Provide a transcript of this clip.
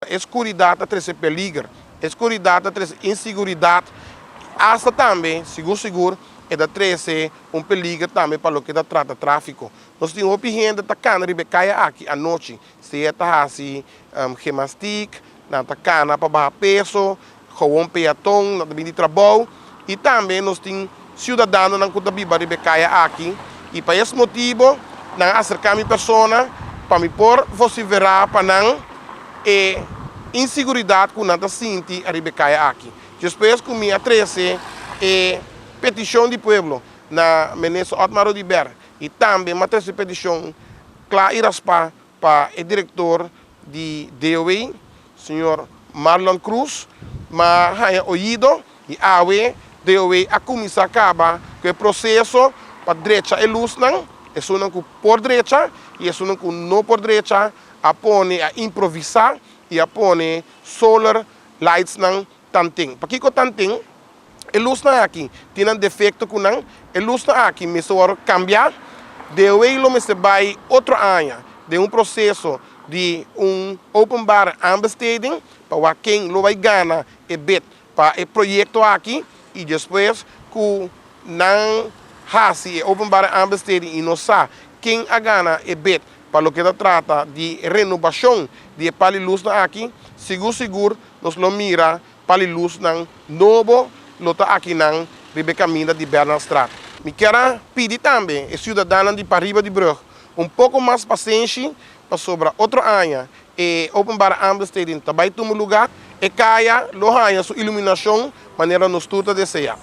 E skuridat ta trese peliger, e skuridat ta trese inseguridat, asta tambe, sigur sigur, e ta trese un peliger tambe pa loke ta trata tráfiko. Nos tin hopi hende ta kana riba e kaya aki anochi, sea ta hasi gemastik, nan ta kana pa baha peso, gewon peaton, nan ta bini di trabou, i tambe nos tin siudadanonan ku ta biba riba e kaya aki, i pa es motibo nan a aserká mi persona pa mi por vosiferá pa nan e inseguridat ku nan ta sinti ariba e kaya aki. Despues ku mi a trese e petishon di pueblo na Minister Otmar Oduber i tambe mi a trese petishon kla i raspá pa e direktor di DOW, señor Marlon Cruz, mi a haña oido i awe DOW a kuminsá kaba ku e proseso pa drecha e lusnan, esunnan ku por drecha i esunnan ku no por drecha a pone a improvisá i a pone solar lightsnan tanten. Pakiko tanten? E lusnan aki tin nan defekto ku nan e lusnan aki mester wòrdu kambiá. DOW lo mester bai otro aña den un proseso di un openbare aanbesteding pa wak ken lo bai gana e bid pa e proyekto aki i despues ku nan hasi e openbare aanbesteding i nos sa ken a gana e bid pa loke ta trata di renobashon di e pal di lusnan aki, sigur sigur nos lo mira pal di lusnan nobo lo ta akinan riba e kaminda di Bernardstraat. Mi kier a pidi tambe e siudadanonan di pariba di brug un poko mas pasenshi pasobra otro aña e openbare aanbesteding ta bai tuma lugá, e kaya lo haña su iluminashon manera nos tur ta deseá.